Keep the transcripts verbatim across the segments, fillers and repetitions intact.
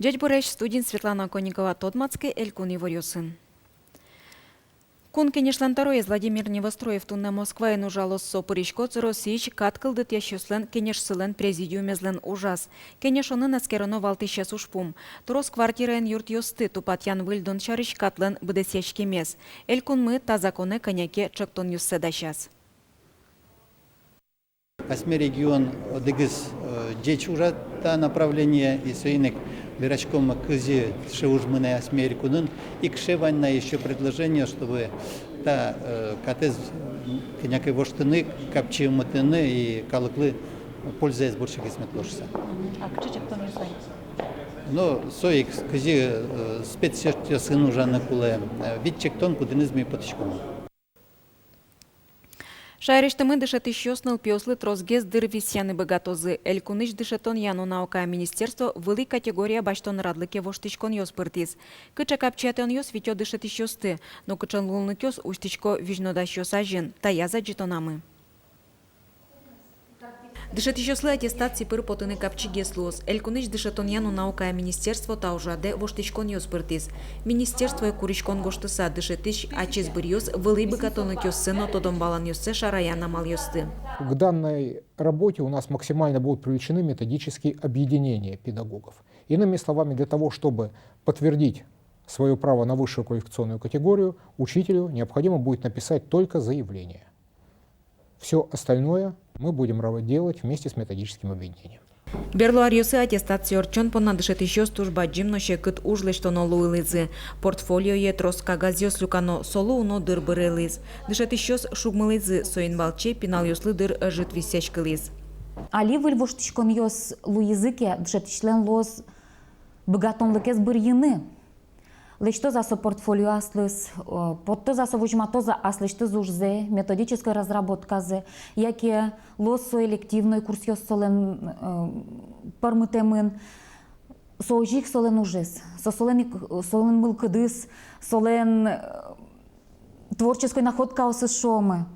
Ӟечбуресь! Студиын Светлана Оконникова. Тодматске элькун иворъёсын. Кун Кенешлэн тӧроез Владимир Невоструев туннэ Москваын ужалоз. Со пыриськоз Россиысь кат кылдытъясьёслэн кенешсылэн президиумезлэн ужаз. Кенешонын эскероно валтӥсез ужпум: трос квартираен юртъёсты тупатъян выльдон сярысь катлэн быдэсъяськемез. Элькунмы та законэ кӧня ке ӵектонъёссэ дасяз. Асьме регион одӥгез, э, ӟеч ужа та направление, и соин ик вераськом, кызьы сыӵе уж мынэ асьме элькунын. И кыӵе вань на ещё предложение, чтобы та, э, катэз, м, кӧня ке воштыны, капчи ымытыны и калыклы пользаез бурсигес мед луоз шуса. А кыӵе ӵектонъёс вань? Ну, со ик, кызьы, э, спецсчётъёсын ужаны кулэ, э, вить ӵектон, кудӥныз ми потӥськом. Шаерысьтымы дышетӥсьёс нылпиослы тросгес дыр висъяны быгатозы. Элькунысь дышетонъя но наукая министерство вылӥ категория басьтон радлыке воштӥськонъёс пыртӥз. Кыӵе капчиятонъёс витё дышетӥсьёсты но кыӵе луонлыкъёс усьтӥсько визьнодасьёс азьын, таяз адӟытонамы. Дышетӥсьёслы аттестаци пыр потыны капчигес луоз. Элькунысь дышетонъя но наукая министерство та ужрадэ воштӥськонъёс пыртӥз. Министерствое куриськон гожтыса, дышетӥсь ачиз быръёз вылӥ быгатонлыкъёссэ но тодон-валанъёссэ шараян амалъёсты. К данной работе у нас максимально будут привлечены методические объединения педагогов. Иными словами, для того, чтобы подтвердить своё право на высшую квалификационную категорию, учителю необходимо будет написать только заявление. Всё остальное мы будем ра-, делать вместе с методическим объединением. Берло аръёсы аттестаци ортчон понна дышетӥсьёс туж бадӟым но секыт уж лэсьтоно луылӥзы. Портфолиое трос кагазъёс люкано, солы уно дыр бырелӥз. Дышетӥсьёс шугмылӥзы, соин валче пиналъёслы дыр ӧжыт висъяськылӥз. Али выль воштӥськонъёс луизы ке, дышетӥсьлэн луоз быгатонлыкез бырйыны. Лэсьтоз-а со портфолио аслыз, э, поттоз-а со, возьматоз-а аслэсьтыз ужзэ, методической разработказэ, яке луоз со элективной курсъёс солэн, э, пӧрмытэмын. Со озьы ик солэн ужез, со солэн ик, солэн мылкыдыз, солэн, э, творческой находкаосыз, шуомы.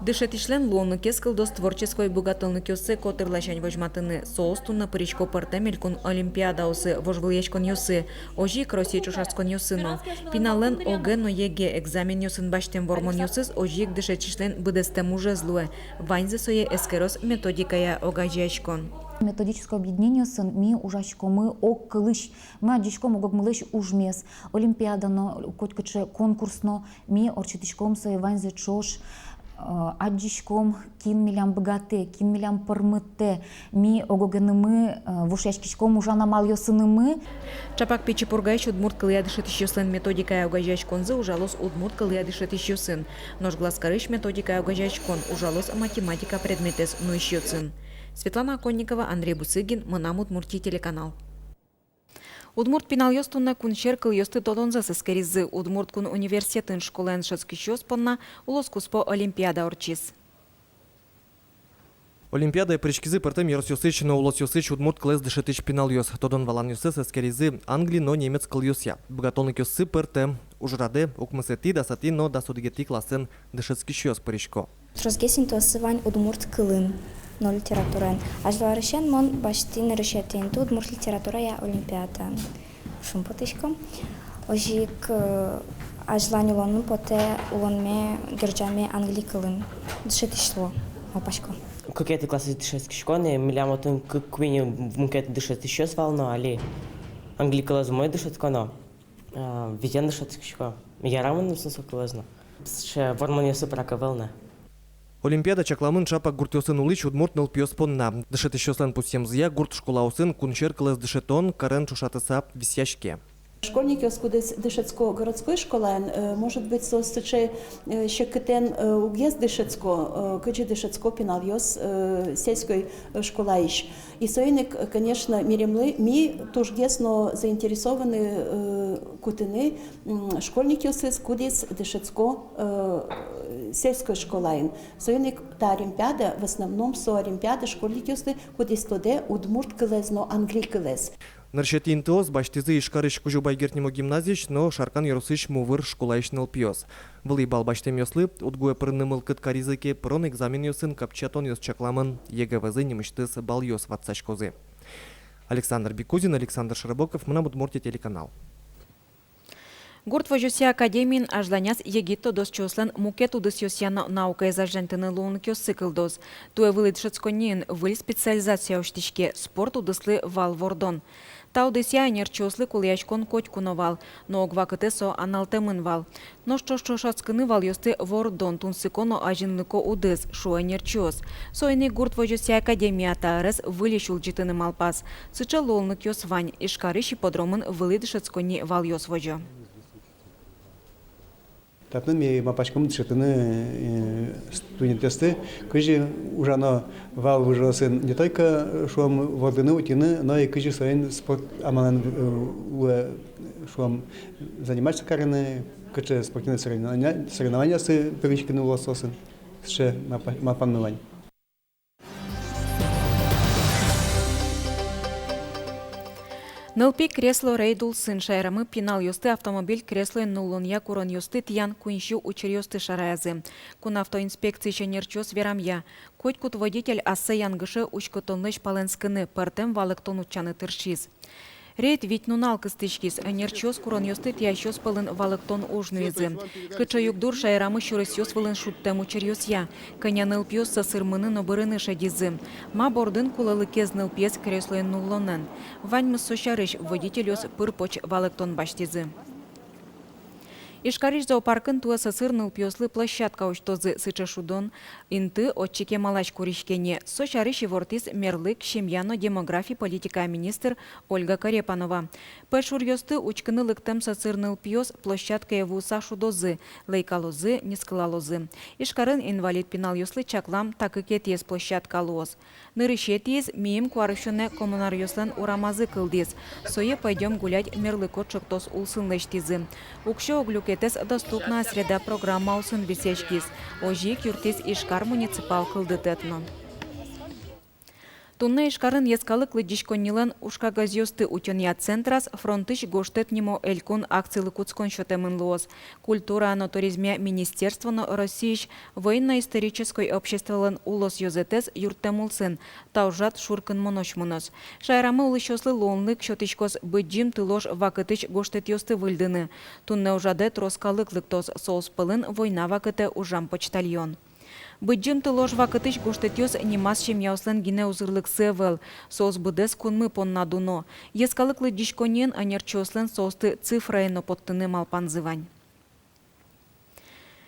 Дышетӥсьлэн луонлыкез кылдоз творческой быгатонлыкъёссэ котыр ласянь возьматыны. Соос туннэ пырисько пӧртэм элькун олимпиадаосы, вожвылъяськонъёсы, озьы ик Россия ӵошатсконъёсы но. Пиналлэн ОГЭ но ЕГЭ экзаменъёсын басьтэм вормонъёсыз озьы ик дышетӥсьлэн быдэстэм ужез луэ. Ваньзэ сое эскероз методикая огазеяськон. Методической объединениосын ми ужаськомы ог кылысь. Мы адӟиськом ог-огмылэсь ужмес, олимпиада но, котькыӵе конкурс но, ми ортчытӥськом сое ваньзэ ӵош, э, адӟиськом, кин милям быгатэ, кин милям пӧрмытэ, ми ог-огенымы, э, вошъяськиськом ужан амалъёсынымы. Ӵапак Пичи Пургаысь удмурт кылъя дышетӥсьёслэн методикая огазеяськонзы ужалоз удмурт кылъя дышетӥсьёсын. Нош Глазкарысь методикая огазеяськон ужалоз математика предметэз нуисьёсын. Светлана Оконникова, Андрей Бусыгин, «Мынам Удмуртие» телеканал. Удмурт пиналъёс туннэ кунсьӧр кылъёсты тодонзэс эскеризы. Удмурт кун университетын школаын дышетскисьёс понна улоскуспо олимпиада ортчиз. Олимпиадае пыриськизы пӧртэм ёросъёсысь но улосъёсысь удмурт кылэз дышетӥсь пиналъёс. Тодон-валанъёссэс эскеризы англи но немец кылъёсъя. Быгатонлыкъёссы пӧртэм. Ужрадэ укмысэтӥ, дасэтӥ но дас одӥгетӥ классын дышетскисьёс пырисько. Тросгес интыосы вань удмурт кылын но литератураын. Азьло арысен мон басьтӥ нырысетӥ инты удмурт литературая олимпиадаын. Шумпотӥсько. Озьы ик, э, азьлань улонын потэ улонме герӟаме англи кылын. Дышетӥсь луо, малпасько. Кыкетӥ классэ дышетскисько ни, милям отын кык-куинь мукет дышетӥсьёс вал но, али англи кылэз умой дышетско но. А, витен дышетскисько. Яра мыным со кылэз но. Сыӵе вормонъёсы пырак ӧвӧл на. Олимпиада чакламын ӵапак гуртъёсын улӥсь удмурт нылпиос понна. Дышетӥсьёслэн пусъемзыя, гурт школаосын кунсьӧр кылэз дышетон карен ӵошатыса висъяське. Школьникъёс, кудӥз дышетско городской школаын, э, может быть, соос сыӵе, э, секытэн, э, уггес дышетско, э, кызьы дышетско пиналъёс, э, сельской, э, школаысь. И соин ик, конечно, милемлы, ми тужгес но заинтересованы, э, кутыны, м, школьникъёсыз, кудӥз дышетско, э, сельской школаын. Соин ик та олимпиада, в основном, со олимпиада школьникъёслы, кудӥз тодэ удмурт кылэз но англи кылэз. Нырысетӥ интыос басьтӥзы Ижкарысь Кузебай Герд нимо гимназиысь но Шаркан ёросысь Мувыр школаысь нылпиос. Вылӥ балл басьтэмъёслы, УдГУ-е пырыны мылкыд каризы ке, пырон экзаменъёсын капчиятонъёс чакламын, ЕГЭ вӧзы нимысьтыз баллъёс ватсаськозы. Александр Бекузин, Александр Широбоков, «Мынам Удмуртие» телеканал. Гурт возёсъя академиын азьланяз егит тодосчиослэн мукет удысъёсъя но наукаез азьланьтыны луонлыкъёссы кылдоз. Туэ вылӥ дышетсконниын выль специализация усьтӥське: спорт удыслы вал вордон. Та удысъя ӧнерчиослы кулэяськон котьку но вал, но ог вакытэ со аналтэмын вал. Нош ӵош ӵошатскыны валъёсты вордон тунсыко но азинлыко удыс, шуо ӧнерчиос. Соин ик гурт возёсъя академия та ӧрез выльысь улӟытыны малпаз. Сыӵе луонлыкъёс вань: Ижкарысь ипподромын вылӥ дышетсконни валъёс возё. Татын ми малпаськом дышетыны, э, студентъёсты, кызьы ужано вал выжыосын не только, э, шуом, вордыны, утьыны, но и кызьы соин спорт амалэн, э, луэ, шуом, заниматься карыны, кыӵе спортивной соревнования, соревнованиосы пыриськыны уло соосын. Сыӵе малпа-, малпанмы вань. Нылпи кресло рейд улсын шаерамы пиналъёсты автомобиль креслоен нуллонъя куронъёсты тӥян куинь сю учыръёсты шараязы. Кун автоинспекциысь ӧнерчиос верамъя, котькуд водитель ассэ янгыше уськытонлэсь палэнскыны, пӧртэм валэктон утчаны тыршиз. Рейд вить нунал кыстӥськиз. Ӧнерчиос куронъёсты тӥясьёс пӧлын валэктон уж нуизы. Кыӵе югдур шаерамы сюресъёс вылын шудтэм учыръёсъя, кӧня нылпиос сӧсырмыны но бырыны шедизы, ма бордын кулэлыкез нылпиез креслоен нуллонэн. Ваньмыз со сярысь водительёс пыр-поч валэктон басьтӥзы. Ижкарысь зоопаркын туэ сӧсыр нылпиослы площадка усьтозы. Сыӵе шудон инты отчы кемалась куриське ни. Со сярысь ивортӥз мерлык, семья но демографи политикая министр Ольга Корепанова. Пӧйшуръёсты учкыны лыктэм сӧсыр нылпиос площадкае вуыса шудозы, лэйкалозы, нискылалозы. Ижкарын инвалид пиналъёслы чаклам та кыкетӥез площадка луоз. Нырысетӥез миым куарусёнэ Коммунаръёслэн урамазы кылдӥз. Сое «Пойдём гулять» мерлыко ӵектос улсын лэсьтӥзы. Уксё ог люкетэз «Доступная среда» программа улсын висъяськиз. Озьы ик юрттӥз Ижкар муниципал кылдытэт но. Туннэ Ижкарын йӧскалык лыдӟиськоннилэн ужкагазъёсты утёнъя центраз «Фронтысь гожтэт» нимо элькун акцилы кутскон сётэмын луоз. Культура но туризмъя министерство но Россиысь военно-исторической обществолэн улос ёзэтэз юрттэм улсын та ужрад шуркынмонозь мыноз. Шаерамы улӥсьёслы луонлык сётӥськоз Быдӟым тыл ож вакытысь гожтэтъёсты выльдыны. Туннэ ужрадэ трос калык лыктоз, соос пӧлын война вакытэ ужам почтальон. Быдӟым тыл ож вакытысь гожтэтъёс нимаз семьяослэн гинэ узырлыксы ӧвӧл, соос быдэс кунмы понна дуно. Йӧскалык лыдӟиськонниын ӧнерчиослэн соосты цифрае но поттыны малпанзы вань.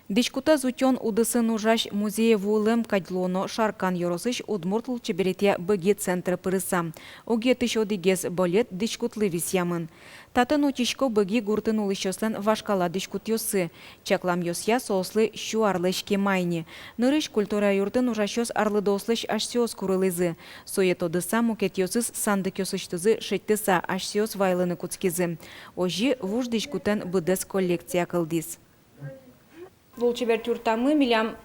Дӥськутэз утён удысын ужась музее вуылэм кадь луоно Шаркан ёросысь удмурт лулчеберетъя «Быги» центрэ пырыса. Огъетысь одӥгез бӧлет дӥськутлы висъямын. Татын утисько Быги гуртын улӥсьёслэн вашкала дӥськутъёссы. Чакламъёсъя, соослы сю арлэсь кема ини. Нырысь культура юртын ужасьёс арлыдоослэсь асьсэос курылӥзы. Сое тодыса, мукетъёсыз сандыкъёсысьтызы шедьтыса асьсэос вайылыны кутскизы. Озьы вуж дӥськутэн быдэс коллекция кылдӥз. Лулчеберет юртамы милям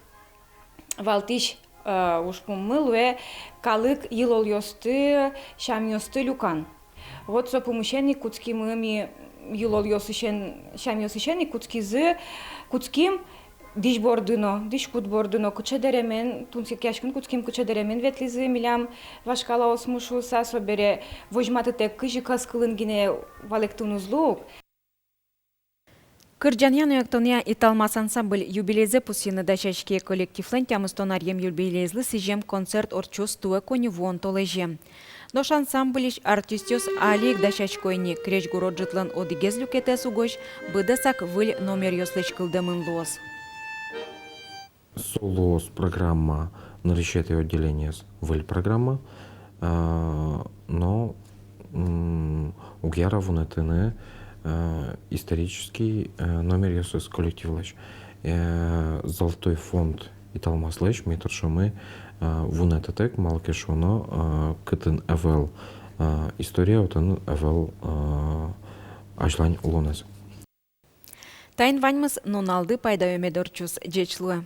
валтӥсь, э, ужпуммы луэ калык йылолъёсты, сямъёсты люкан. Вот со пумысен ик кутскимы ми йылолъёсысен, сямъёсысен ик кутскизы, кутским дӥсь борды но, дӥськут борды но, кыӵе дэремен, тунсыкъяськыны кутским, кыӵе дэремен ветлӥзы милям вашкалаосмы шуыса, собере возьматытэк, кызьы кӧс кылын гинэ валэктыны уз луы ук. Кырӟанъя но эктонъя «Италмас» ансамбль юбилейзэ пусйыны дасяське. Коллективлэн тямыстон аръем юбилейезлы сӥзем концерт ортчоз туэ коньывуон толэзе. Нош ансамбльысь артистъёс али ик дасясько ини. Крезьгуро ӝытлэн одӥгез люкетэз угось быдэсак выль номеръёслэсь кылдэмын луоз. Со луоз программа, нырысетӥ отделениез выль программа, а, но, м, уг яра вунэтыны, а, исторический, а, номеръёсыз коллективлэсь. Э, «Золотой фонд» «Италмаслэсь» ми тыршомы, а, вунэтытэк, малы ке шуоно, а, кытын ӧвӧл, а, история, отын ӧвӧл, а, азьлань улонэз. Таин ваньмыз. Нуналды пайдаё мед ортчоз. Ӟеч луэ.